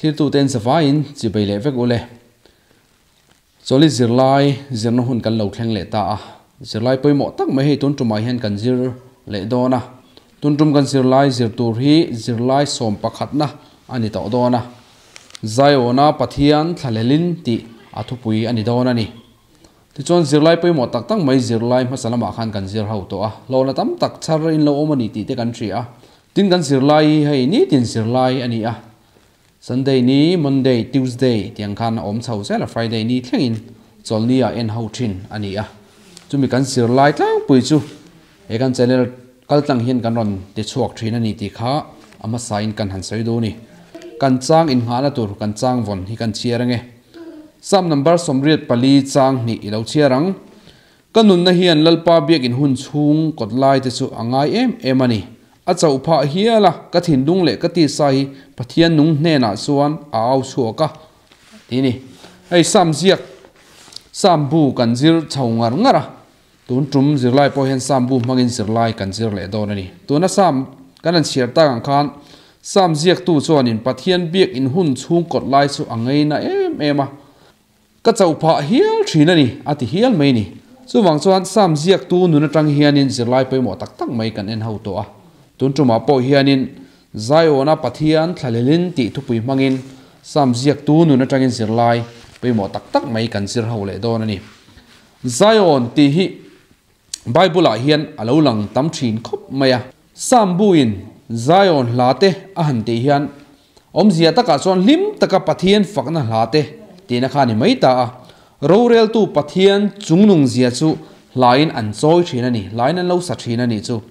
Thlirtuten zavaiin chibei leh vek ule. Chawlhi zirlai zirna hun kan lo thleng leh ta a, zirlai pawimawh tak mai hei tun tumah hian kan zir leh dawn a. Tun tum kan zirlai zir tur hi zirlai sawm pakhatna a ni tawh dawn a, Zaiawna Pathian thlalelin tih a thupui a ni dawn a ni. Tichuan zirlai pawimawh tak tak mai zirlai hmasa lamah khan kan zir ho tawh a, hlawhna tam tak chhar in lo awm a ni tih te kan hria a. Tin kan zirlai hi hei nitin zirlai a ni a, Sunday ni, Monday, Tuesday tiang khan a awm chho zel a, Friday ni thlengin chawlhni ah en ho thin a ni a. Chumi kan zirlai tlangpui chu he kan channel kal tlang hian kan rawn ti chhuak thin a ni tih kha a hmasa in kan han sawi duh a ni. Kan chang inngahna tur kan chang vawn hi kan chhiar ange. Psalm number 84 chang hnih i lo chhiar ang. Ka nunna hian Lalpa biakin hun chhung kawt lai te chu a ngai em em a ni. A chauh phah hial a, ka thinlung leh ka tisa hi Pathian nung hnenah chuan a au chhuak a, ti ni. Hei Psalm ziak, Psalm bu kan zir chho ngar ngar a, tun tum zirlai pawh hian Psalm bu hmangin zirlai kan zir leh dawn a ni. Tuna Psalm kan han chhiar tak ang khan Psalm ziaktu chuanin Pathian biakin hun chhung kawt lai chu a ngaina em em a. Ka chauh phah hial thin a ni, a ti hial mai ni. Chuvang chuan Psalm ziaktu nun atang hianin zirlai pawimawh tak tak mai kan en ho tawh a. Tun tumah pawh hianin Zion-a Pathian thlalelin tih thupui hmangin Psalm ziaktu nun atangin zirlai pawimawh tak tak mai kan zir ho leh dawn a ni. Zion tih hi Bible-ah hian a lo lang tam thin khawp mai a. Psalm buin Zion hla te a han tih hian Awmzia takah chuan hlim taka Pathian fakna hla te tihna kha a ni mai ta a. Roreltu Pathian chungnung zia chu hlain an chawi thin a ni, hlain an lo sa thin a nih chu.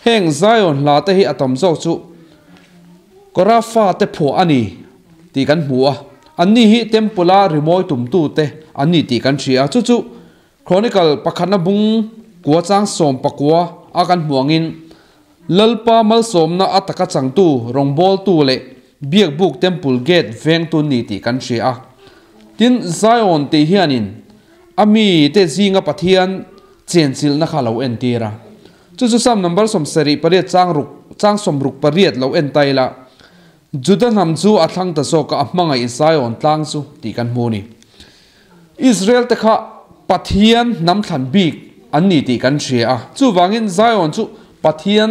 Heng Zion hla te hi a tam zawk chu Korah fate phuah a ni tih kan hmu a. Anni hi Temple-a rimawi tumtute an ni tih kan hria a. Chu chu Chronicle pakhatna bung kua chang 19 a kan hmu angin Lalpa malsawmna a taka changtu, rawngbawltu leh Biakbuk Temple Gate vengtu ni tih kan hria a. Tin, Zion tih hianin a mite zinga Pathian chenchilhna kha lo entir a. Chu chu Psalm number 78 chang ruk chang 68 lo en ta ila, Juda hnam chu a thlang ta zawk a, a hmangaih Zion tlang chu tih kan hmu a ni. Israel te kha Pathian hnam thlan bik an ni tih kan hria a, chuvangin Zion chu Pathian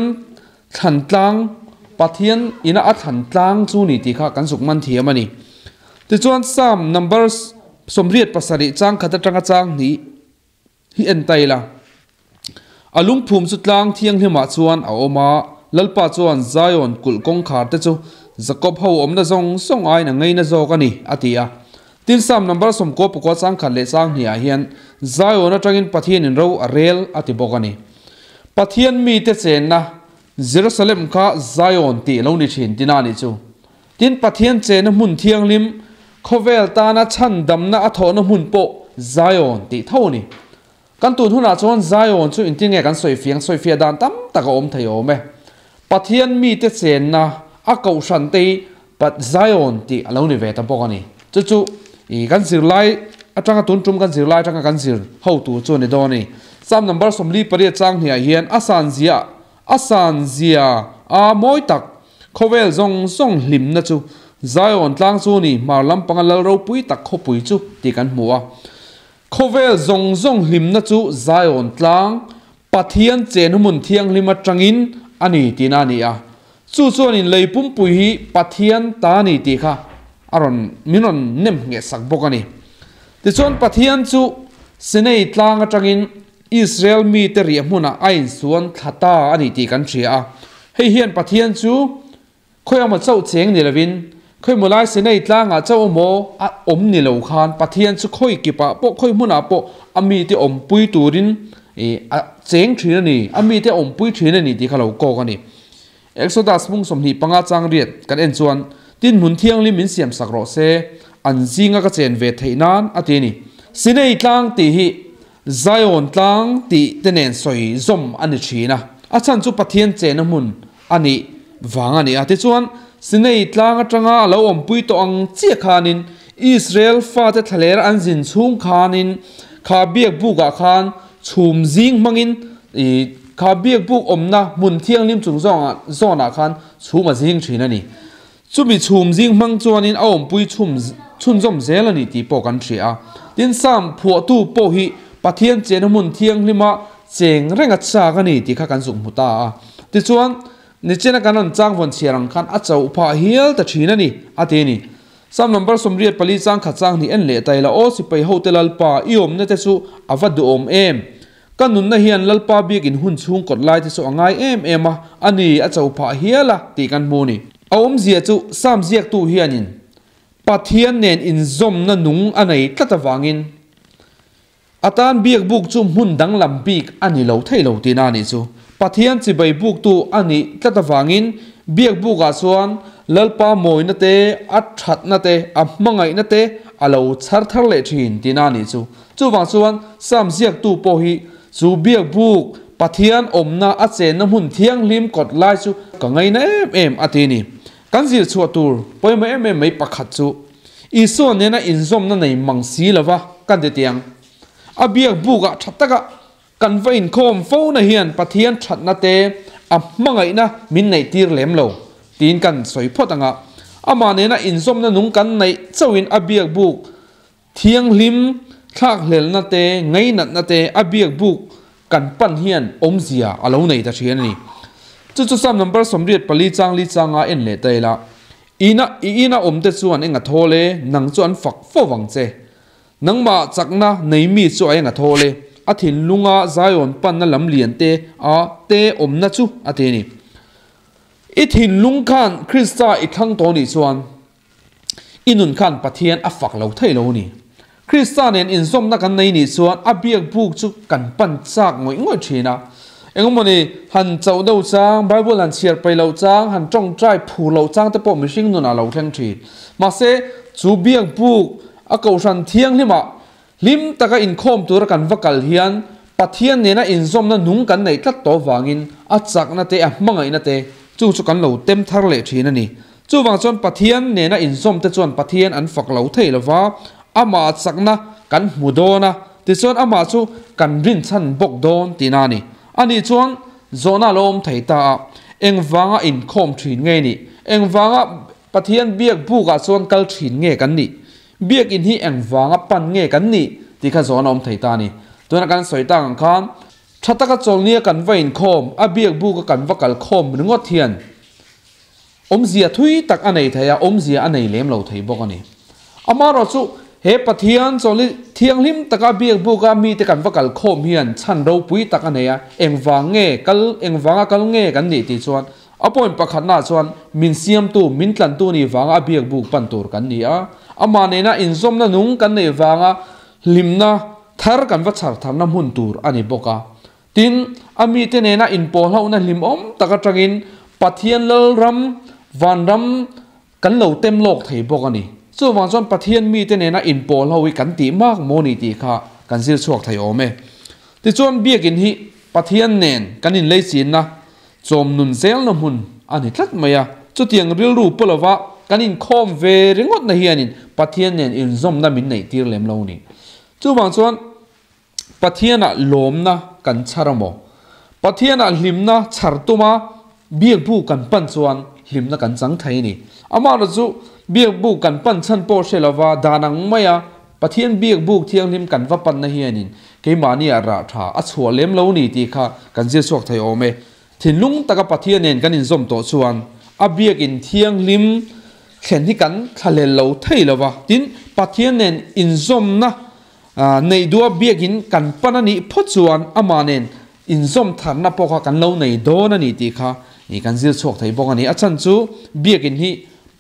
thlan tlang, Pathian ina a thlan tlang chu ni tih kha kan zuk man thiam a ni. Tichuan Psalm number 87 chang khat atanga chang hnih hi en ta ila. A lungphum chu tlang thianghlimah chuan a awm a, Lalpa chuan Zion kulh kawngkhar te chu Jakob ho awmna zawng zawng aiin a ngaina zawk a ni, a ti a. Tin, Psalm number 99 chang khat leh chang hniah hian Zion atangin Pathianin ro a rel a ti bawk a ni. Pathian mite chenna Jerusalem kha Zion tih lo ni thin tina a nih chu. Tin, Pathian chenna hmun thianghlim, khawvel tana chhandamna a thawhna hmun pawh Zion tih tho a ni. Kan tun hunah chuan Zion chu engtin nge kan sawi fiang sawi fiah dan tam tak a awm thei awm e. Pathian mite chenna a kohhran te hi Zion tih a lo ni ve ta bawk a ni. Chu chu i kan zirlai atanga tun tum kan zirlai atanga kan zir ho tur chu a ni dawn a ni. Psalm number 48 chang hniah hian a san zia a san zia a mawi tak khawvel zawng zawng hlimna chu Zion tlang chu ni hmar lampanga lal ropui tak khawpui chu tih kan hmu a. Khawvel zawng zawng hlimna chu Zion tlang, Pathian chen hmun thianghlim atangin a ni tihna a ni a. Chu chuanin lei pumpui hi Pathian ta a ni tih kha a rawn min rawn nem ngheh sak bawk a ni. Tichuan Pathian chu Sinai tlang atangin Israel mite riah hmunah a insuan thla ta a ni tih kan hria a. Hei hian Pathian chu Khawi emaw chauh cheng ni lovin, khawi maw lai Sinai tlangah chauh emaw a awm ni lo khan Pathian chu khawi kipah pawh, khawi hmunah pawh a mite awmpui turin a cheng thin a ni, a mite awmpui thin a ni tih kha lo kawk a ni. Exodus hmung 25 chang riat kan en chuan, Tin hmun thianghlim min siam sak rawh se, an zinga ka chen ve theih nan a ti a ni. Sinai tlang tih hi Zion tlang tih te nen sawi zawm a ni thin a, a chhan chu Pathian chenna hmun a nih vang a ni a. Tichuan, Sinai tlang atanga a lo awmpui tawh ang chiah khanin Israel fate thlaler an zin chhung khanin kha biakbukah khan chhum zing hmangin ih kha biakbuk awmna hmun thianghlim chung zawnah khan chhum a zing thin a ni. Chumi chhum zing hmang chuanin a awmpui chhum chhunzawm zel a ni tih pawh kan hria a. Tin, Sam phuahtu pawh hi Pathian chena hmun thianghlima cheng reng a chak a ni tih kha kan zuk hmu ta a. Tichuan, nichina kan rawn chang vawn chhiar ang khan a chauh phah hial ta thin a ni, a ti a ni. Sam number 84 chang khat chang hnih en leh ta ila, Aw sipai hote Lalpa, i awmna te chu a va duhawm em? Ka nunna hian Lalpa biakin hun chhung kawt lai te chu a ngai em em a, a ni, a cho phah hial a, tih kan hmu a ni. A awmzia chu Sam ziaktu hianin Pathian nen inzawmna nung a nei tlat avangin a tan biak buk chu hmun danglam bik a ni lo thei lo tihna a nih chu. Pathian chibai buktu a nih tlat avangin biak bukah chuan Lalpa mawina te, a thatna te, a hmangaihna te a lo chhar thar leh thin tihna a nih chu. Chuvang chuan Sam ziaktu pawh hi chu biak buk Pathian awmna a chenna hmun thianghlim kawt lai chu ka ngaina em em a ti a ni. Kan zir chhuah tur pawimawh em em mai pakhat chu Isua nena inzawmna nei mang si lova kan ti tiang. A biak bukah tha taka kan va inkhawm fo na hian Pathian thatna te a hmangaihna min neihtir lem lo tiin kan sawi phawt ang a. Amah nena inzawmna nung kan neih chauhin a biak buk Thianghlim thlakhlelna te, ngainatna te a biak buk kan pan hian awmzia a lo nei ta thin a ni. Chu chu Psalm number 84 chang li changa en leh ta ila, Ina, i ina awm te chuan eng a thawl e, nang chu an fak fo vang che. Nangmah chakna nei mi chu a eng a thawl e, a thinlunga Zion panna lam lian te a te awmna chu a ti a ni. I thinlung khan Krista i thlang tawh nih chuan, I nun khan Pathian a fak lo thei lo a ni. Krista nen inzawmna kan nei nih chuan a biak buk chu kan pan chak ngawih ngawih thin a. Engmawni han chauh deuh chang, Bible han chhiar peih loh chang, han tawngtai phur loh chang te pawh mihring nunah lo thleng thin. Mahse, chu biak buk a kohhran thianghlimah hlim taka inkhawm tura kan va kal hian Pathian nena inzawmna nung kan neih tlat tawh vangin a chakna te, a hmangaihna te chu chu kan lo tem thar leh thin a ni. Chuvang chuan Pathian nena inzawmte chuan Pathian an fak lo thei lova, amah chakna kan hmu dawn a, tichuan amah chu kan rinchhan bawk dawn tihna a ni. Ani chuan zawhna a lo awm thei ta a, engvanga inkhawm thin nge nih? Engvanga Pathian biak bukah chuan kal thin nge kan nih? Biakin hi engvanga pan nge kan nih? tih kha zawhna a awm thei ta a ni. Tuna kan sawi tak ang khan, tha taka chawlhnia kan va inkhawm, a biak buka kan va kal khawm ringawt hian, Awmzia thui tak a nei thei a, awmzia a nei lem lo thei bawk a ni. Amaherawhchu, he Pathian chawlhi thianghlim taka biak buka mite kan va kal khawm hian chhan ropui tak a nei a, engvang nge kal, engvanga kal nge kan nih tih chuan a point pakhatnaah chuan min siamtu, min tlantu nih vanga a biak buk pan tur kan ni a, amah nena inzawmna nung kan neih vanga hlimna thar kan va chhar tharna hmun tur a ni bawk a. Tin, a mite nena inpawlhlohna hlimawm tak atangin Pathian Lalram, vanram, kan lo tem lawk thei bawk a ni. Chuvang chuan Pathian mite nena inpawlho hi kan tih mak maw ni tih kha kan zir chhuak thei awm e. Tichuan biakin hi Pathian nen kan inleichinna, chawm nun zelna hmun a ni tlat mai a. Chutiang rilru paw lova kan inkhawm ve ringawtna hianin Pathian nen inzawmna min neihtir lem lo ni. Chuvang chuan Pathianah lawmna kan chhar a maw? Pathianah hlimna chhar tuma biakbu kan pan chuan hlimna kan chang thei a ni. Amahna chu biakbu kan pan chhan pawh hre lova dan ang maia Pathian biakbuk thianghlim kan va panna hianin keimahniah rah tha a chhuah lem lo ni tih kha kan zir chhuak thei awm e. Thinlung taka Pathian nen kan inzawm tawh chuan a biakin thianghlim thlen hi kan thlahlel lo thei lova, tin Pathian nen inzawmna Neih duha biakin kan pan a nih phawt chuan amah nen inzawm tharna pawh kha kan lo nei dawn a ni tih kha kan zir chhuak thei bawk a ni. A chhan chu biakin hi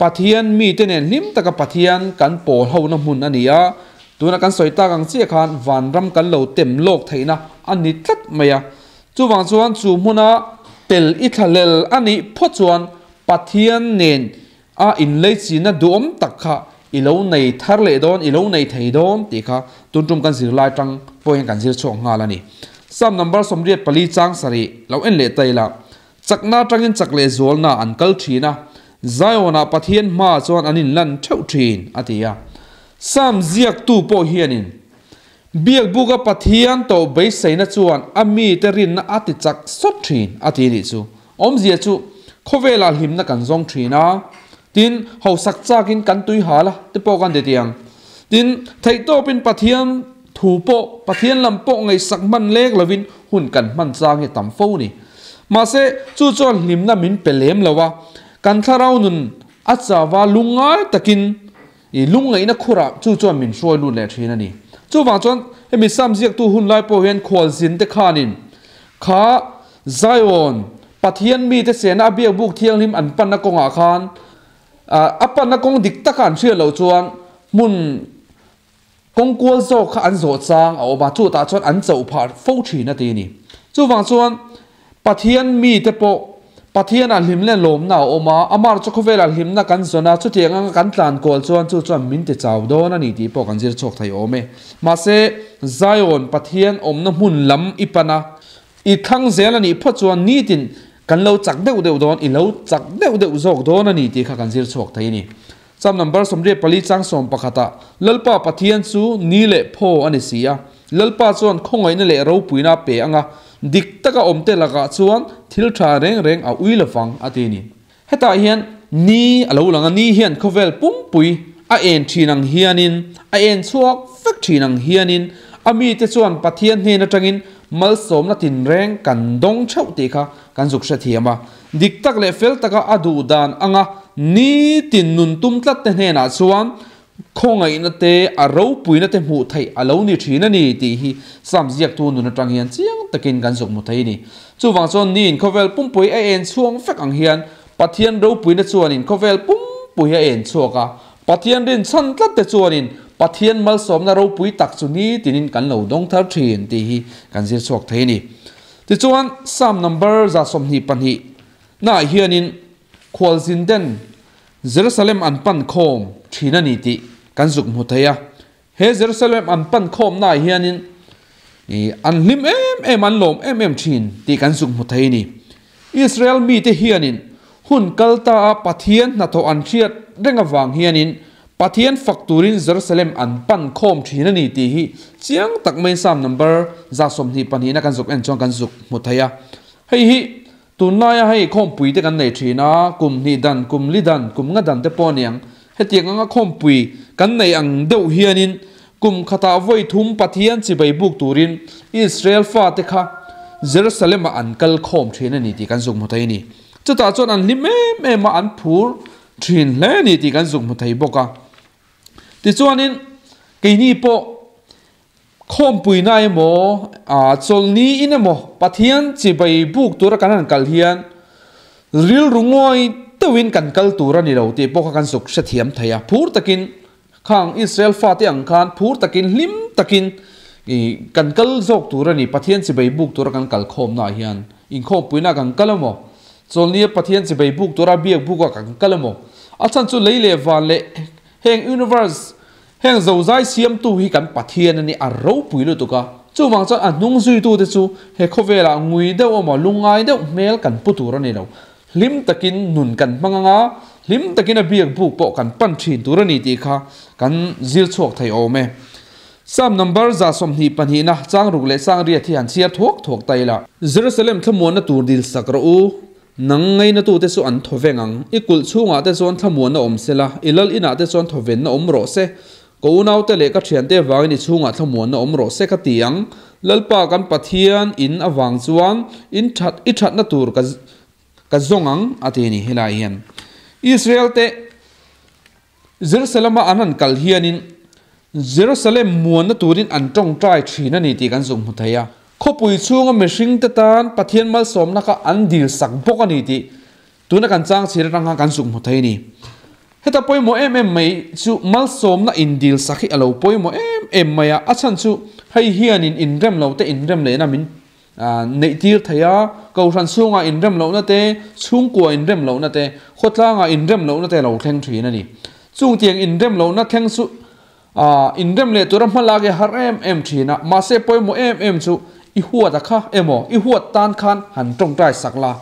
Pathian mite nen hlim taka Pathian kan pawl hona hmun a ni a, tuna kan sawi tak ang chiah khan vanram kan lo tem lawk theihna a ni tlat mai a. Chuvang chuan chu hmuna tel i thlahlel a nih phawt chuan Pathian nen A inleichina duhawm tak kha i lo nei thar leh dawn, i lo nei thei dawn tih kha tun tum kan zirlai tang pawhin kan zir chhuak nghal a ni. Psalm number 84 chang sarih lo en leh ta ila, Chakna atangin chak leh zualna an kal thin a, Zion-ah Pathian hmaah chuan an inlan theuh thin, a ti a. Psalm ziaktu pawh hianin Biakbuka Pathian tawh beiseina chuan a mite rinna a ti chak sawt thin, a ti nih chu. Awmzia chu khawvelah hlimna kan zawng thin a, Tin, hausak chakin kan tui hal a te pawh kan ti ti ang. Tin, theihtawpin Pathian thu pawh, Pathian lam pawh ngaihsak hman lek lovin hun kan hman chang hi a tam fo ni. Mahse, chu chuan hlimna min pe lem lo a, kan thlarau nun a chava lungngai takin i lungngaihna khurah chu chuan min hruai lut leh thin a ni. Chuvang chuan hemi Sam ziaktu hun lai pawh hian khualzin te khanin kha Zion Pathian mite sena a biakbuk thianghlim an panna kawngah khan a panna kawng dik taka an hriat loh chuan hmun kawng kual zawk kha an zawh chang a awm a, chutah chuan an chauh phah fo thin a ti a ni. Chuvang chuan Pathian mite pawh Pathianah hlim leh lawmna a awm a, amah chu khawvelah hlimna kan zawn a, chutiang anga kan tlan kual chuan chu chuan min ti chau dawn a ni tih pawh kan zir chhuak thei awm e. Mahse, Zion Pathian awmna hmun lam i pan a, I thlang zel a nih phawt chuan nitin kan lo chak deuh deuh dawn, i lo chak deuh deuh zawk dawn a ni tih kha kan zir chhuak thei a ni. Cham number 24 chang 11 ah, Lalpa Pathian chu ni leh phaw a ni si a, Lalpa chuan khawngaihna leh ropuina a pe ang a, dik taka awmte lakah chuan thil tha reng reng a ui lovang a ti a ni. Hetah hian ni a lo lang a, ni hian khawvel pumpui a en thin ang hianin, a en chhuak vek thin ang hianin a mite chuan Pathian hnen atangin malsawmna tinreng kan dawng theuh tih kha kan zuk hrethiam a. Dik tak leh fel taka a duh dan anga nitin nun tum tlat te hnenah chuan Khawngaihna te, a ropuina te hmuh theih a lo ni thin a ni tih hi Sam ziaktu nun atang hian chiang takin kan zuk hmu thei a ni. Chuvang chuan niin khawvel pumpui a en chhuang vek ang hian Pathian ropuina chuanin khawvel pumpui a en chhuak a, Pathian rinchhan tlat te chuanin Pathian malsawmna ropui tak chu nitinin kan lo dawng thar thin tih hi kan zir chhuak thei a ni. Tichuan Sam number 122 naah hianin Khualzin den Jerusalem an pan khawm thin a ni tih kan zuk hmu thei a. He Jerusalem an pan khawmnaah hianin an hlim em em, an lawm em em thin tih kan zuk hmu thei a ni. Israel mite hianin hun kal ta a Pathian hnathawh an hriat reng avang hianin Pathian fak turin Jerusalem an pan khawm thin a ni tih hi chiang tak mai Psalm number 122 na kan zuk en chuan kan zuk hmu thei a. Hei hi Tunlaia hei khawmpui te kan nei thin a, kum hnih dan, kum li dan, kum nga dan te pawh a ni ang. Hetiang anga khawmpui kan nei ang deuh hianin kum khatah vawi thum Pathian chibai buk turin Israel fate kha Jerusalem-ah an kal khawm thin a ni tih kan zuk hmu thei a ni. Chutah chuan an hlim em em a, an phur thin hle a ni tih kan zuk hmu thei bawk a. Tichuanin keini pawh Khawmpuina emaw, chawlhni in emaw Pathian chibai buk tura kan han kal hian rilru ngawi deuhin kan kal tur a ni lo tih pawh kha kan zuk hrethiam thei a. Phur takin khang Israel fate ang khan phur takin hlim takin kan kal zawk tur a ni. Pathian chibai buk tura kan kal khawmnaah hian inkhawmpuina kan kal emaw, chawlhnia Pathian chibai buk tura biak buka kan kal emaw, a chhan chu lei leh van leh heng universe Heng zozai siamtu hi kan Pathian a ni, a ropui lutuk a. Chuvang chuan a hnung zuitute chu he khawvelah ngui deuh emaw lungngai deuh hmel kan pu tur a ni lo. Hlim takin nun kan hmang anga, hlim takin a biak buk pawh kan pan thin tur a ni tih kha kan zir chhuak thei awm e. Psalm number 122 na chang ruk leh chang riat hi han chhiar thuak thuak ta ila. Jerusalem thlamuanna tur dil sak rawh u. Nang ngainatute chu an thaw veng ang. I kulh chhungah te chuan thlamuanna awm se la, i lal inah te chuan thawvenna awm rawh se. Ka unaute leh ka thiante avangin i chhungah thlamuanna awm rawh se ka ti ang. Lalpa kan Pathian in avang chuan in that i thatna tur ka ka zawng ang, a ti a ni. Helaiah hian Israel-te Jerusalem-a an han kal hianin Jerusalem muanna turin an tawngtai thin a ni tih kan zuk hmu thei a. Khawpui chhunga mihringte tan Pathian malsawmna kha an dil sak bawk a ni tih tuna kan chang chhir atang khan kan zuk hmu thei a ni. Heta pawimawh em em mai chu malsawmna indil sak hi a lo pawimawh em em mai a, a chhan chu hei hianin inrem lo te inrem lehna min Neih tir thei a, kohhran chhungah inrem lohna te, chhungkua inrem lohna te, khawtlangah inrem lohna te a lo thleng thin a ni. Chungtiang inrem lohna thleng chu inrem leh tura hma lak hi a har em em thin a, mahse pawimawh em em chu i huat a kha emaw i huat tan khan han tawngtai sak la.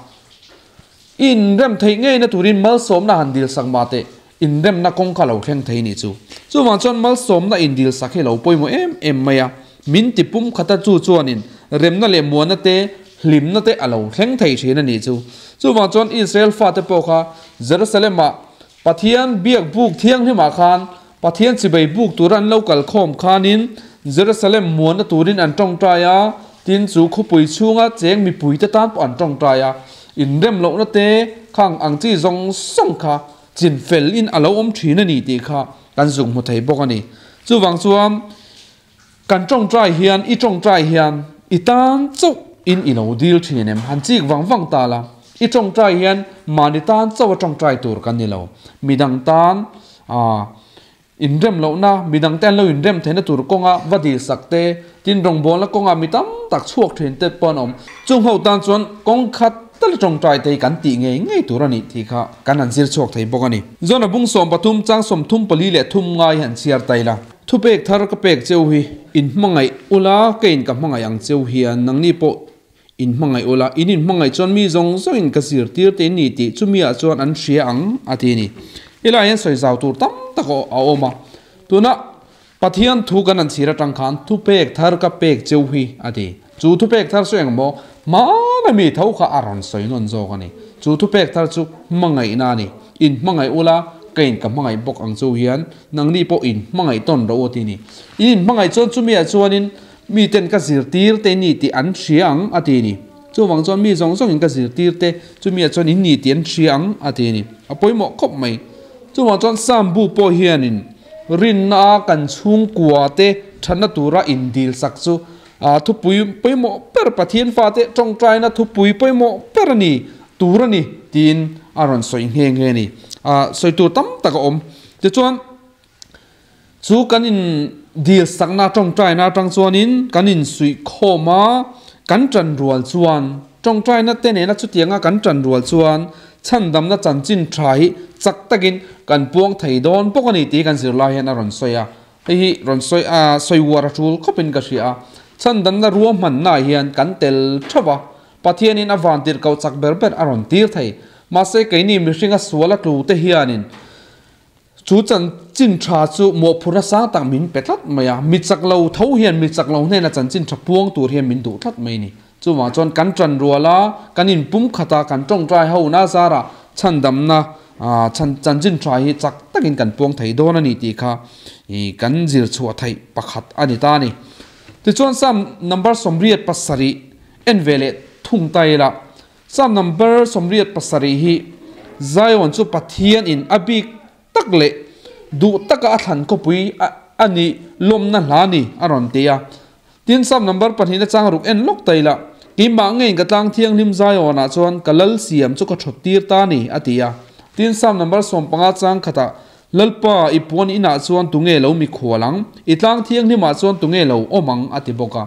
I inrem theih ngeina turin malsawmna han dil sak mah teh inremna kawng kha lo thleng thei ni chu. Chuvang chuan malsawmna indil sak hi lo pawimawh em em mai a, min ti pum khata chu chuanin remna leh muana te, hlimna te a lo thleng thei thin a nih chu. Chuvang chuan Israel fate pawh kha Jerusalem-ah. Pathian biak buk thianghlimah khan Pathian chibai buk tura an lo kal khawm khanin Jerusalem muanna turin an tawngtai a, tin chu khawpui chhunga cheng mipuite tan pawh an tawngtai a, inrem lohna te khang ang chi zawng zawng kha chin fel in a lo awm thin a ni tih kha kan zuk hmu thei bawk a ni. Chuvang chuan kan tawngtai hian i tawngtai hian i tan chauh in i lo dil thin em? Han chik vang vang ta la, i tawngtai hian mahni tan chauh a tawngtai tur kan ni lo, midang tan ah Inrem lohna, midangte an lo inrem theihna tur kawnga va dil sak te, tin rawngbawlna kawnga mi tam tak chhuak thin te pawh an awm. Chung ho tan chuan kawng khat tal tawngtai te hi kan tih ngei ngei tur a nih tih kha kan han zir chhuak thei bawk a ni. Zona bung 13 chang 34 ngai hi an chhiar ta ila. Thupek thar ka pek cheu hi in hmangaih ula, ka in ka hmangaih ang cheu hian nangni pawh in hmangaih ula, in inhmangaih chuan mi zawng zawngin ka zirtir te ni tih chumi ah chuan an hria ang a ti a ni. Helaiah hian sawi zau tur tam tak a awm a, tuna Pathian thu kan han chhir atang khan thupek thar ka pek cheu hi a ti. Chu thupek thar chu engmaw hmana mi tho kha a rawn sawi nawn zawk a ni. Chu thupek thar chu hmangaihna a ni. In hmangaih ula, ka in ka hmangaih bawk ang chu hian nangni pawh in hmangaih tawn rawh u a ti a ni. In inhmangaih chuan chumi ah chuanin Mi ten ka zirtir te ni tih an hria ang a ti a ni. Chuvang chuan mi zawng zawngin ka zirtir te chu mi ah chuan in ni tih an hria ang a ti a ni. A pawimawh khawp mai. Chuvang chuan Psalm bu pawh hianin rinna a kan chhungkua te thatna tura indil sak chu thupui pawimawh ber Pathian fate tawngtaina thupui pawimawh ber a ni tur a ni tiin a rawn sawi nghe nghe a ni. Sawi tur tam tak a awm. Tichuan. Chu kan in dil sakna tawngtaina atang chuanin kan insuih khawm a, kan tan rual chuan tawngtaina te nena chutianga kan tan rual chuan chhandamna chanchin tha hi chak takin kan puang thei dawn bawk a ni tih kan zirlai hian a rawn sawi a. Hei hi rawn sawi a, sawi uar a tul khawpin ka hria a. Chhandamna ruahmannaah hian kan tel theuh a, Pathianin a vantirhkoh chak ber ber a rawn tir thei. Mahse keini mihringa sual a tlu te hianin Chu chanchin tha chu mawhphurhna sang tak min pe tlat mai a, mi chak lo tho hian mi chak lo hnena chanchin tha puang tur hian min duh tlat mai a ni. Chuvang chuan kan tan rual a, kan inpum khat a, kan tawngtai ho na zarah chhandamna chanchin tha hi chak takin kan puang thei dawn a ni tih kha kan zir chhuah theih pakhat a ni ta a ni. Tichuan Psalm number 87 en ve leh thung ta ila, Psalm number 87 hi Zion chu Pathian in a bik tak leh duh taka a thlan khawpui a nih lawmna hla ni a rawn ti a. Tin Psalm number pahnihna chang ruk en lawk ta ila, Keimah ngeiin ka tlang thianghlim Zion ah chuan ka lal siam chu ka thawt tir ta ni a ti a. Tin Psalm number 15 chang khatah Lalpa i puan inah chuan tunge lo mikhual ang? I tlang thianghlim ah chuan tunge lo awm ang? a ti bawk a.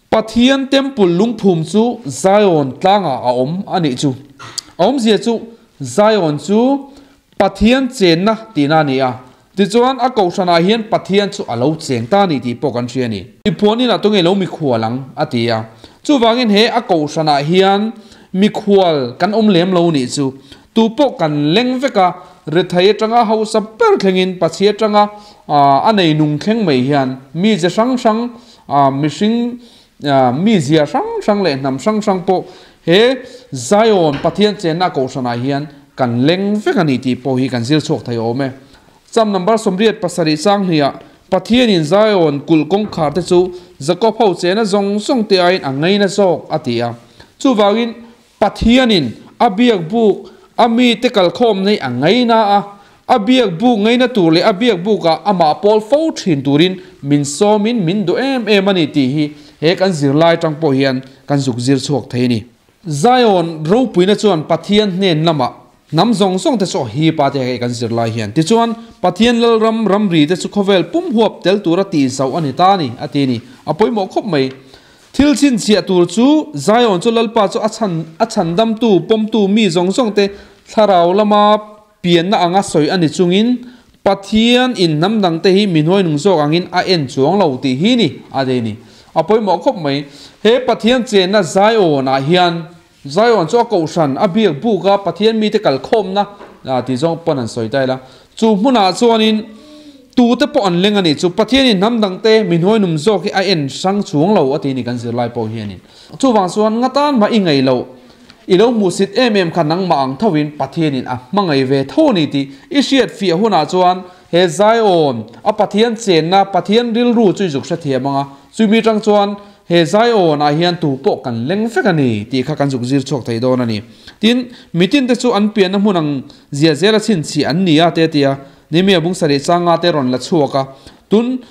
Pathian Temple lungphum chu Zion tlangah a awm a nih chu. A awmzia chu Zion chu Pathian chenna tihna a ni a. Tichuan a kohhranah hian Pathian chu a lo cheng ta a ni tih pawh kan hria a ni. Mipuan inah tunge lo mikhual ang a ti a. Chuvangin he a kohhranah hian mikhual kan awm lem lo nih chu. Tu pawh kan leng vek a, rethei atanga hausa ber thlengin Pathian atanga a nei nung thleng mai hian mi ze hrang hrang Mihring mizia hrang hrang leh hnam hrang hrang pawh he Zion Pathian chenna kohhranah hian kan leng vek a ni tih pawh hi kan zir chhuak thei awm e. Cham number 87 chang hniah Pathianin Zion kulh kawngkhar te chu Jakob ho chena zawng zawng te aiin a ngaina zawk a ti a. Chuvangin Pathianin a biak buk a mite kalkhawm nei a ngaina a, a biak buk ngaina tur leh a biak bukah amah pawl fo thin turin min sawmin min duh em em a ni tih hi he kan zirlai atang pawh hian kan zuk zir chhuak thei a ni. Zion ropuina chuan Pathian hnen lamah hnam zawng zawng te chu a hip a tih hei kan zirlai hian. Tichuan, Pathian Lalram ramri te chu khawvel pum huap tel tura tih zauh a ni ta a ni, a ti a ni. A pawimawh khawp mai. Thil chhinchhiah tur chu Zion chu Lalpa chu a chhan a chhandamtu, pawmtu mi zawng zawng te thlarau lama pianna anga sawi a ni chungin Pathian in hnam dang te hi mi hnuainung zawk angin a en chuang lo tih hi ni a ti a ni. A pawimawh khawp mai. He Pathian chenna Zion ah hian Zion chu a kohhran a biak buk a Pathian mite kalkhawmna tih zawng pawn an sawi ta ila. Chu hmunah chuanin tute pawh an leng a nih chu Pathianin hnam dangte mi hnuainum zawk hi a en hrang chhung lo a ti ni kan zirlai pawh hianin. Chuvang chuan nga tan mah i ngaih loh. i lo hmuhsit em em kha nangmah ang thovin Pathianin a hmangaih ve tho a ni tih i hriat fiah hunah chuan he Zion a Pathian chenna, Pathian rilru chu i zuk hrethiam ang a, chumi atang chuan he Zion ah hian tu pawh kan leng vek a ni tih kha kan zuk zir chhuak thei dawn a ni. Tin, mitin te chu an pianna hmun ang zia zela chhinchhiah an ni a te a ti a, Nehemia bung sarih changa te rawn la chhuak a. Tun,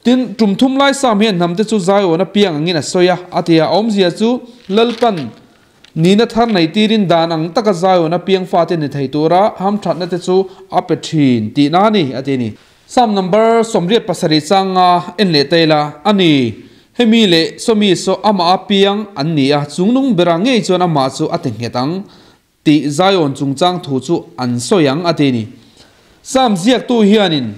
tin, tum thum lai Sam hian hnam te chu Zion a piang angin a sawi a, a ti a, a awmzia chu Lalpan nihna thar nei tirin dan ang taka Zion a piang fate ni thei tura hamthatna te chu a pe thin tihna a ni, a ti a ni. Sam number 87 changa en leh ta ila, a ni, hemi leh sawmi saw amah a piang an ni a, chungnung berah ngei chuan amah chu a ti nghet ang. Tih Zion chungchang thu chu an sawi ang a ti ni. Psalm ziaktu hianin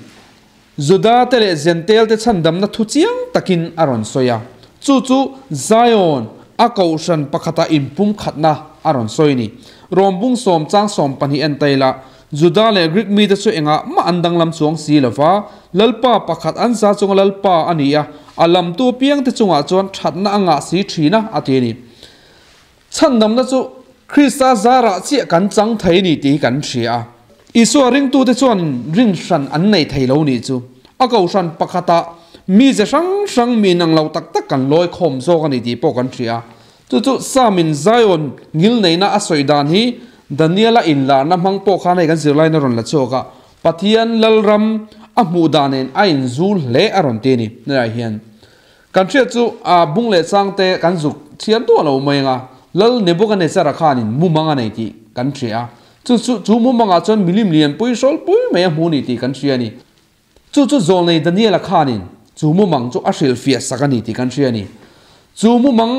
Juda te leh Jentail te chhandamna thu chiang takin a rawn sawi a, chu chu Zion a kohhran pakhata inpumkhatna a rawn sawi ni. Rom bung sawm chang 12 en taila Juda leh Greek mite chu engah mah an danglam chuang si lo va, Lalpa pakhat an za chunga Lalpa a ni a, a lamtu apiangte chungah chuan thatna a ngah si thin a, a ti a ni. Chhandamna chu Krista zarah chiah kan chang thei ni tih hi kan hria a. Isua ringtute chuan rin hran an nei thei lo nih chu. A kohhran pakhatah mize hrang hrang mi inang lo tak tak kan lawi khawm zawk a ni tih pawh kan hria a. Chu chu Samin Zion ngilneihna a sawi dan hi Daniela inlarna hmang pawh khan hei kan zirlaina rawn la chhuak a, Pathian Lalram a hmuh dan nen a inzul hle a rawn ti a ni. Helaiah hian Kan hriat chu a bung leh changte kan zuk chhiar duah lo mai anga Lal Nebuchadnezzar-a khanin mumang a nei tih kan hria a. Chu chu chu mumangah chuan milim lian pui hrawl pui mai a hmu ni tih kan hria a ni. Chu chu zawlnei Daniel-a khanin chu mumang chu a hrilhfiah sak a ni tih kan hria a ni. Chu mumang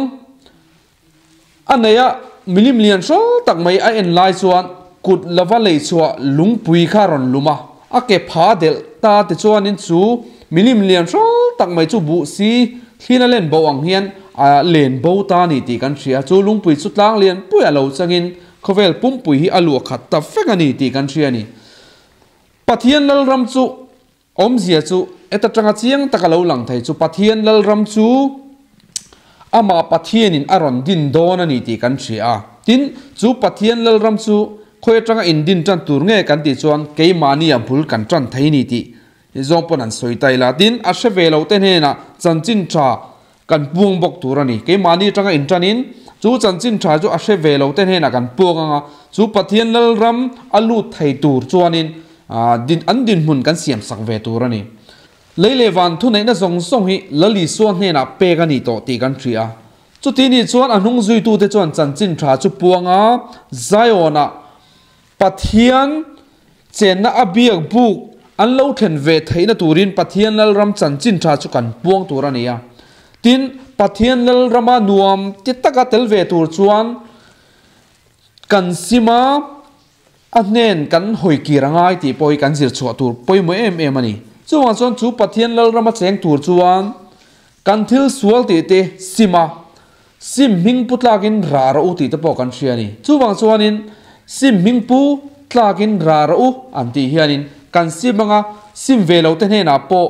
a nei a, milim lian hrawl tak mai a en lai chuan kut lova lei chhuah lungpui kha a rawn lum a, a ke pha delh ta tichuanin chu milim lian hrawl tak mai chu buh si thlin a len bo ang hian a len bo ta a ni tih kan hria. Chu lungpui chu tlang lian pui a lo changin khawvel pumpui hi a luah khat ta vek a ni tih kan hria a ni. Pathian Lalram chu Awmzia chu heta tanga chiang taka lo lang thei chu Pathian Lalram chu amah Pathianin a rawn din dawn a ni tih kan hria a. Tin, chu Pathian Lalram chu khawi atanga indin tan tur nge kan tih chuan keimahnia bul kan tan thei ni tih zawng pawn an sawi ta ila. Tin, a hre ve lo te hnenah chanchin tha kan puang bawk tur a ni. Keimahni atanga intanin chu chanchin tha chu a hre ve lo te hnenah kan puang ang a, chu Pathian Lalram a lut thei tur chuanin an dinhmun kan siam sak ve tur a ni. Lei leh van thuneihna zawng zawng hi Lal Isua hnenah pek a ni tawh tih kan hria a. Chuti ni chuan a hnung zuitute chuan chanchin tha chu puang a, Zion-ah Pathian chenna a biak buk an lo thlen ve theihna turin Pathian Lalram chanchin tha chu kan puang tur a ni a. Tin, Pathian Lalrama nuam ti taka tel ve tur chuan kan sim a, a hnen kan hawi kir a ngai tih pawh hi kan zir chhuah tur pawimawh em em a ni. Chuvang chuan chu Pathian Lalrama cheng tur chuan kan thil sual tih te sim a, Sim hming pu tlakin rah rawh u tih te pawh kan hria a ni. Chuvang chuanin sim hming pu tlakin rah rawh u an tih hianin kan sim anga sim ve lo te hnenah pawh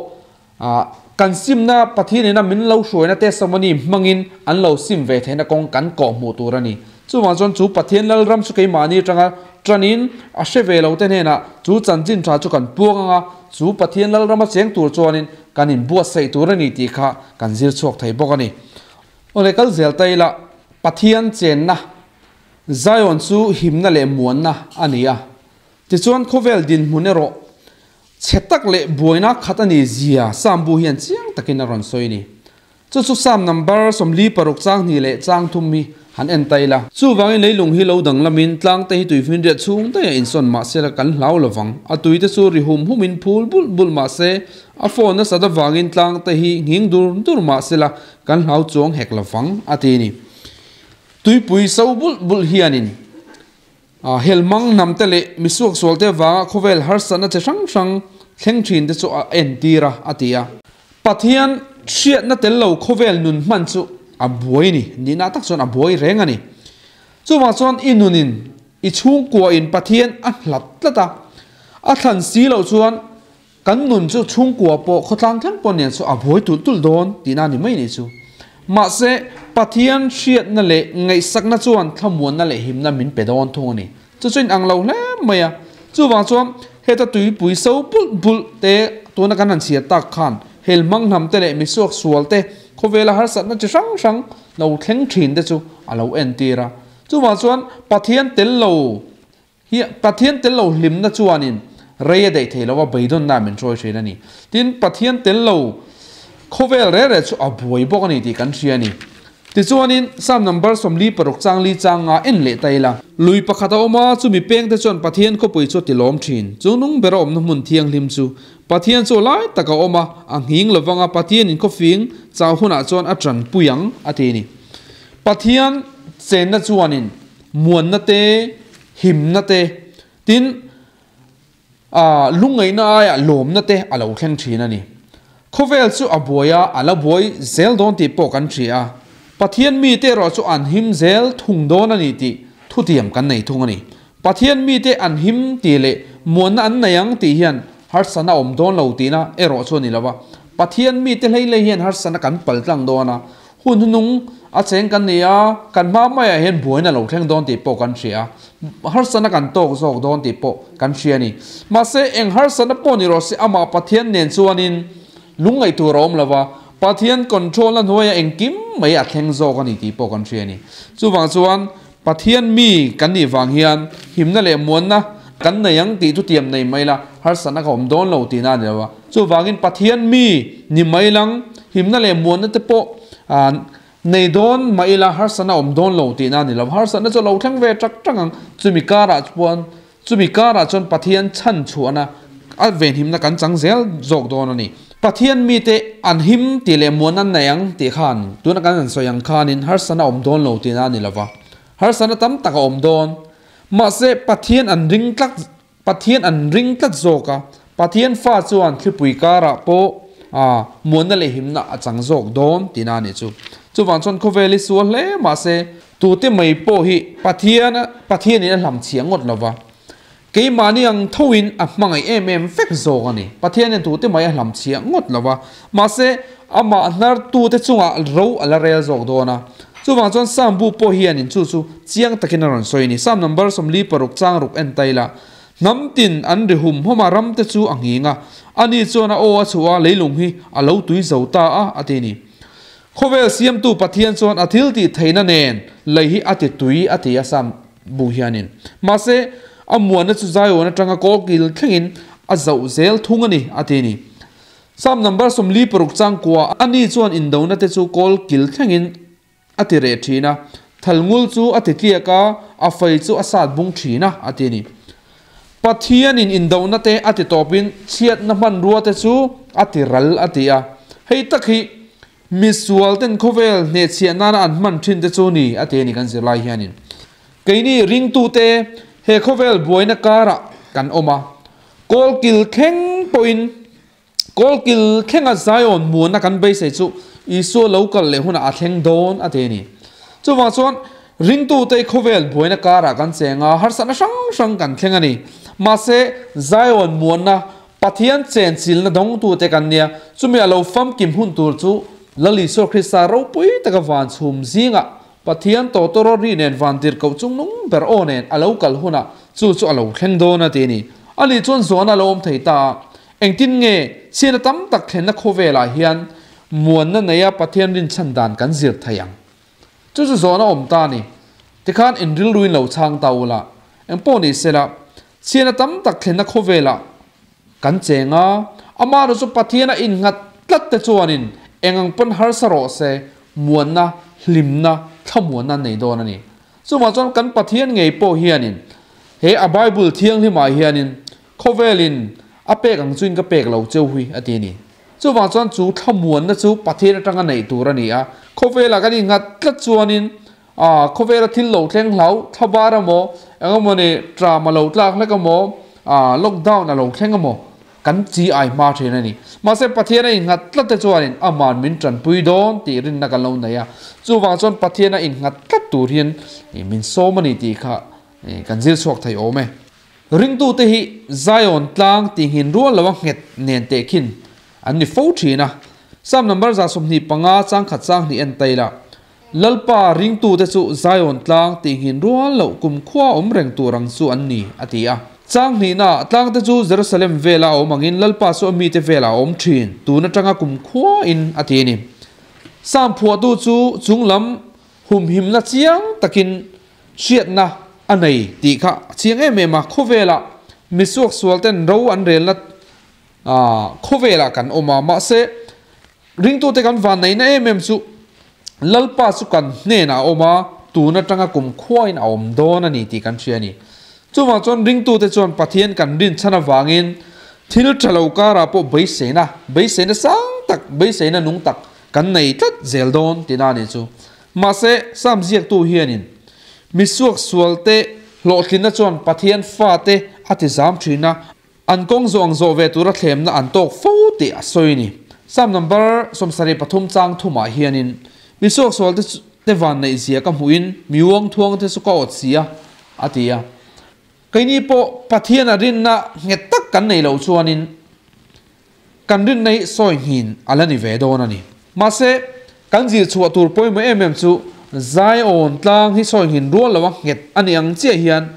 kan simna Pathian ina min lo hruaina testimony hmangin an lo sim ve theihna kawng kan kawh hmuh tur a ni. Chuvang chuan chu Pathian Lalram chu keimahni atanga tanin a hre ve lo te hnenah chu chanchin tha chu kan puang anga chu Pathian Lalrama cheng tur chuanin kan inbuatsaih tur a ni tih kha kan zir chhuak thei bawk a ni. Awle kal zel ta ila, Pathian chenna Zion chu himna leh muanna a ni a. Tichuan khawvel dinhmun erawh chhe tak leh buaina khat a ni zia Psalm bu hian chiang takin a rawn sawi a ni. Chu chu Psalm number 46 chang hnih leh chang thum hi han en ta ila. Chuvangin leilung hi lo danglamin tlangte hi tuifin riat chhung daih a insawn mahse la kan hlau lovang. A tuite chu ri hum humin phul bulh bulh mahse a phone nasat avangin tlangte hi nghing dur dur mahse la Kan hlau chuang hek lo vang, a ti a ni. Tuipui so bulh bulh hianin helmang hnamte leh misuaksualte avanga khawvel harsatna che hrang hrang thleng thin te chu a entir a, a ti a. Pathian hriatna tel lo khawvel nun hman chu a buai ni, nihna tak chuan a buai reng a ni. Chuvang chuan i nunin i chhungkuain Pathian a hlat tlat a, a thlan si loh chuan Kan nun chu chhungkua pawh khawtlang thleng pawh nen chu a buai tulh tulh dawn tihna a ni mai nih chu. Mahse, Pathian hriatna leh ngaihsakna chuan thlamuanna leh himna min pe dawn thung a ni. Chu chu inang lo hle mai a. Chuvang chuan heta tuipui so bulh bulh te tuna kan han chhiar tak khan hel hmang hnam te leh misuak sual te khawvela harsatna chi hrang hrang lo thleng thin te chu a lo entir a. Chuvang chuan Pathian tel lo hi Pathian tel lo hlimna chuanin rei a daih thei lo a, beidawnna min hruai thin a ni. Tin, Pathian tel lo khawvel reh reh chu a buai bawk a ni tih kan hria a ni. Tichuanin, Psalm number 46 chang li chang nga en leh ta ila. Lui pakhat a awm a, chumi pengte chuan Pathian khawpui chu a ti lawm thin. Chu nung bera awmna hmun thianghlim chu Pathian chu lai tak a awm a, a nghing lovang a, Pathianin khawfing chau hunah chuan a tanpui ang, a ti a ni. Pathian chenna chuanin muanna te, himna te, tin, a lungngaihna aia lawmna te a lo thleng thin a ni. Khawvel chu a buai a, a la buai zel dawn tih pawh kan hria a. Pathian mite erawh chu an him zel thung dawn a ni tih thutiam kan nei thung a ni. Pathian mite an him tih leh muanna an nei ang tih hian harsatna a awm dawn lo tihna erawh chu a ni lo va. Pathian mite hlei hlei hian harsatna kan pal tlang dawn a, Hun hnung a cheng kan ni a, kan hma maiah hian buaina lo thleng dawn tih pawh kan hria a, harsatna kan tawk zawk dawn tih pawh kan hria a ni. Mahse, eng harsatna pawh ni rawh se, amah Pathian nen chuanin lungngaih tur a awm lo va, Pathian control-na hnuaiah engkim mai a thleng zawk a ni tih pawh kan hria a ni. Chuvang chuan, Pathian mi kan nih vang hian himna leh muanna kan nei ang tih thutiam nei mai la, harsatna ka awm dawn lo tihna a ni lo a. Chuvangin Pathian mi ni mai lang, himna leh muanna te pawh nei dawn mah ila harsatna awm dawn lo tihna a ni lo. Harsatna chu a lo thleng ve tak tak ang. Chumi karah chuan Chumi karah chuan Pathian chhan chhuahna a venhimna kan chang zel zawk dawn a ni. Pathian mite an him tih leh muan an nei ang tih khan tuna kan han sawi ang khanin harsatna awm dawn lo tihna a ni lova. Harsatna tam tak a awm dawn. Mahse Pathian an ring tlat Pathian an ring tlat zawk a, Pathian fa chuan thlipui karah pawh muanna leh himna a chang zawk dawn tihna a nih chu. Chuvang chuan khawvel hi sual hle mahse Tute mai pawh hi Pathian Pathianin a hlamchhiah ngawt lo va, keimahni ang thoin a hmangaih em em vek zawk a ni. Pathianin tute mai a hlamchhiah ngawt lo va, mahse amah hnartute chungah ro a la rel zawk dawn a. Chuvang chuan Psalm bu pawh hianin chu chu chiang takin a rawn sawi a ni. Psalm number 46 chang ruk en ta ila, Hnam tin an ri hum hawm a, ramte chu a nghing a, ani chuan a aw a chhuah a, leilung hi a lo tui zo ta a, a ti a ni. Khawvel siamtu Pathian chuan a thil tih theihna nen lei hi a ti tui a ti a Sam bu hianin. Mahse, a muanna chu Zion atanga kawlkil thlengin a zauh zel thung a ni a ti a ni. Sam number 46 chang kua ani chuan indona te chu kawlkil thlengin a ti reh thin a, thalngul chu a ti tliak a, a fei chu a sat bung thin a a ti a ni. Pathianin indona te a ti tawpin chhiatna hmanrua te chu a ti ral a ti a. Hei tak hi misual ten khawvel hnehchhiah nana an hman thin te chu ni a ti a ni kan zirlai hianin. Keini ringtute he khawvel buaina karah kan awm a, kawlkil thleng pawhin Kawlkil thlenga Zion muanna kan beisei chu Isua lo kal leh hunah a thleng dawn a ti a ni. Chuvang chuan ringtute khawvel buaina karah kan cheng a, harsatna hrang hrang kan thleng a ni. Mahse, Zion muanna Pathian chenchilna dawngtute kan nia, chumi a lo famkim hun tur chu Lal Isua Krista ropui taka van chhum zingah Pathian tawtawraw ri nen van tirhkoh chung nung ber aw nen a lo kal hunah chu chu a lo thleng dawn a ti a ni. Ani chuan zawhna a lo awm thei ta a. Engtin nge chhiatna tam tak thlenna khawvelah hian muanna neia Pathian rinchhan dan kan zir thei ang? Chu chu zawhna awm ta a ni. Tikhan in rilruin lo chhang ta ula, engpawh ni sela, chhiatna tam tak thlenna khawvelah kan cheng a, amaherawh chu Pathiana innghat tlat te chuanin eng ang pawn harsa rawh se, muanna, hlimna, thlamuanna an nei dawn a ni. Chuvang chuan kan Pathian ngei pawh hianin he a Bible thianghlimah hianin Khawvelin a pek ang chuin ka pek lo cheu hui a ti a ni. Chuvang chuan chu thlamuanna chu Pathian atanga neih tur a ni a. Khawvelah kan innghat tlat chuanin ah khawvela thil lo thleng hlau thlabar emaw engemaw ni tram a lo tlak hlek emaw ah lockdown a lo thleng emaw kan chi ai hma thin a ni. Mahse Pathian a innghat tlat te chuanin aman min tanpui dawn tih rinna kan lo nei a. Chuvang chuan Pathian a innghat tlat tur hian min sawm a ni tih kha kan zir chhuak thei awm e. Ringtute hi Zion tlang tihngin rual loa nghet nen tehkhin an ni fo thin a. Psalm number 125 chang khat chang hnih en ta ila. Lalpa ringtute chu Zion tlang tihngin rual loh kumkhua awm reng tur ang chu an ni, a ti a. Chang hnihna tlangte chu Jerusalem vela a awm angin Lalpa chu a mite velah a awm thin, tun atanga kumkhua in, a ti a ni. Sam phuahtu chu chunglam humhimna chiang takin hriatna a nei tih kha a chiang em em a, khawvelah misuaksual ten ro an relna khawvelah kan awm a, mahse ringtute kan vanneihna em em chu Lalpa chu kan hnenah a awm a, tun atanga kumkhuain a awm dawn a ni tih kan hria a ni. Chuvang chuan ringtute chuan Pathian kan rinchhan avangin thil tha lo karah pawh beiseina, beiseina sang tak, beiseina nung tak kan nei tlat zel dawn tihna a ni chu. Mahse, Sam ziaktu hianin misuak sualte hlawhtlinna chuan Pathian fate a tizam thin a, an kawng zawh ang zawh ve tura thlemna an tawk fo tih a sawi a ni. Sam number 73 chang thumah hianin misuak sualte te vanneih zia ka hmuhin mi uang thuangte chu ka awt si a, a ti a. Keini pawh Pathian a rinna nghet tak kan nei loh chuanin Kan rinna hi sawi nghin a la ni ve dawn a ni. Mahse, kan zir chhuah tur pawimawh em em chu Zion tlang hi sawi nghin rual lo a nghet a ni ang chiah hian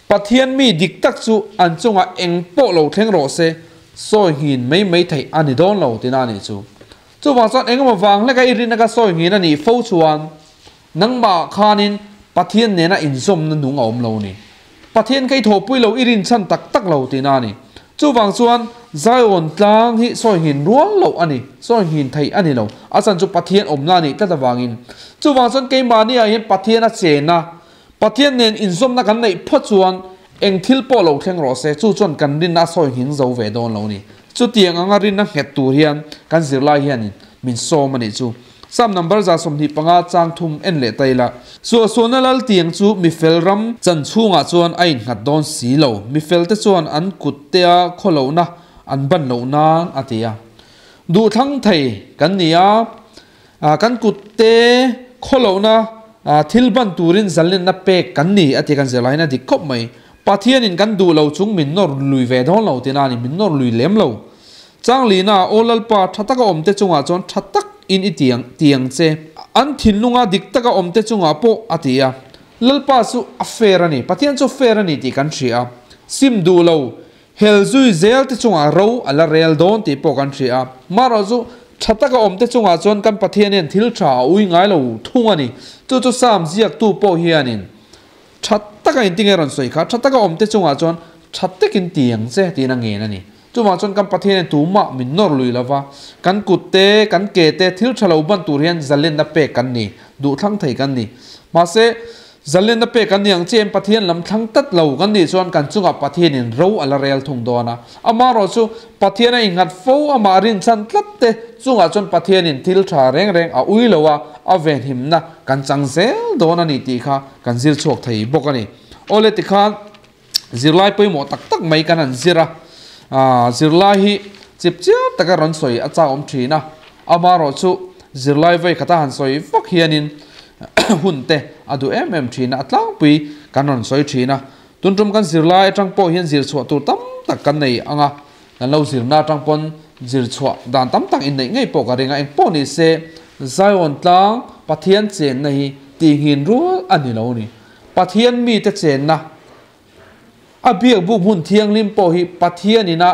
Pathian mi dik tak chu an chungah eng pawh lo thleng rawh se, sawi nghin mai mai theih a ni dawn lo tina a nih chu. Chuvang chuan engemaw vang hleka i rinna ka sawi nghin a nih fo chuan nangmah khanin Pathian nena inzawmna nung a awm lo ni. Pathian kei thawhpui lo i rinchhan tak tak lo tihna a ni. Chuvang chuan Zion tlang hi sawi nghin rual loh a ni, sawi nghin theih a ni lo. A chan chu Pathian awmna a nih tlat avangin. Chuvang chuan keimahni ah hian Pathian a chen a, Pathian nen inzawmna kan neih phawt chuan eng thil pawh lo thleng rawh se, chu chuan kan rinna a sawi nghin zo ve dawn lo ni. Chutiang anga rinna nghet tur hian kan zirlai hianin min sawm a nih chu. Psalm number 125 chang thum en leh ta ila. Suahsualna lal tiang chu mifel ram chan chhungah chuan a innghat dawn si lo. Mifelte chuan an kuttea khawlohna an ban loh nan a ti a. Duhthlang thei kan ni a, kan kutte khawlohna thil ban turin zalenna pek kan ni a ti kan zirlaiin a dik khawp mai. Pathianin kan duh lo chung min nawr lui ve dawn lo tina a ni, min nawr lui lem lo. Changlina, Aw Lalpa, tha taka awmte chungah chuan tha tak in i tiang tiang che. An thinlunga dik taka awmte chungah pawh a ti a. Lalpa chu a fair a ni, Pathian chu fair a ni tih kan hria a. Sim duh lo, hel zui zel te chungah ro a la rel dawn tih pawh kan hria a. Marawh chu tha taka awmte chungah chuan kan Pathian hian thil tha a ui ngai lo thung a ni. Chu chu Psalm ziaktu pawh hianin tha taka intinge rawn sawi kha, tha taka awmte chungah chuan tha takin tiang che tiin a ngen a ni. Chuvang chuan kan Pathianin tumah min nawr lui lova, kan kut te, kan ke te thil tha lo ban tur hian zalenna pek kan ni, duhthlang thei kan ni. Mahse, zalenna pek kan ni ang chiahin Pathian lam thlang tlat lo kan nih chuan kan chungah Pathianin ro a la rel thung dawn a. Amaherawh chu Pathian a innghat fo, amah rinchhan tlat te chungah chuan Pathianin thil tha reng reng a ui lo a, a venhimna kan chang zel dawn a ni tih kha kan zir chhuak thei bawk a ni. Awle tikhan. Zirlai pawimawh tak tak mai kan han zir a, zirlai hi chip chiar taka rawn sawi a chak awm thin a, amaherawh chu zirlai vawi khata han sawi vak hianin hun te a duh em em thin a, a tlangpui kan rawn sawi thin a, tun tum kan zirlai atang pawh hian zir chhuah tur tam tak kan nei ang a, kan lo zirna atang pawn zir chhuah dan tam tak inneih ngei pawh ka ring a, engpawh ni se Zion tlang Pathian chenna hi tihngin rual a ni lo a ni. Pathian mite chenna a biak buk hmun thianghlim pawh hi Pathian ina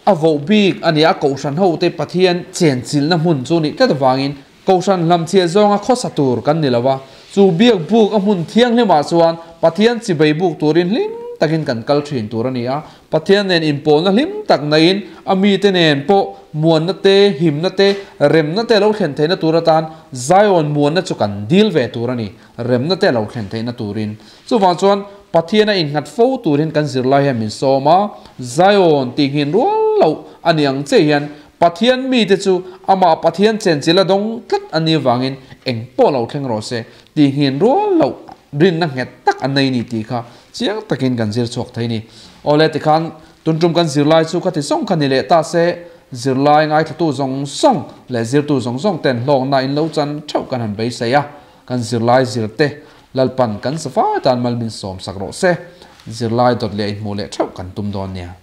a voh bik a ni a, Kohhran hote Pathian chenchilhna hmun chu nih tlat avangin Kohhran hlamchhiah zawnga khawsa tur kan ni lo a, chu biak buk a hmun thianghlimah chuan Pathian chibei buk turin hlim takin kan kal thin tur a ni a, Pathian nen inpawlna hlim tak naiin a mite nen pawh muanna te, himna te, remna te lo thlen theihna tur atan Zion muanna chu kan dil ve tur a ni. Remna te lo thlen theihna turin. Chuvang chuan Pathian a innghat fo turin kan zirlai hian min sawm a, Zion tih nghin rual loh a ni ang che hian Pathian mite chu amah Pathian chenchil a dawng tlat a nih avangin eng pawh lo thleng rawh se tih nghin rual loh rinna nghet tak an nei ni tih kha chiang takin kan zir chhuak thei ni. Awle tikhan tun tum kan zirlai chu ka ti zawng kha ni leh ta se, zirlai ngaithlatu zawng zawng leh zirtu zawng zawng ten hlawkna in lo chan theuh kan han beisei a. Kan zirlai zirte Lalpan kan safai tan mal min sawmsak rawh se. Zirlai dawt leh inhmuh leh theuh kan tum dawn nia.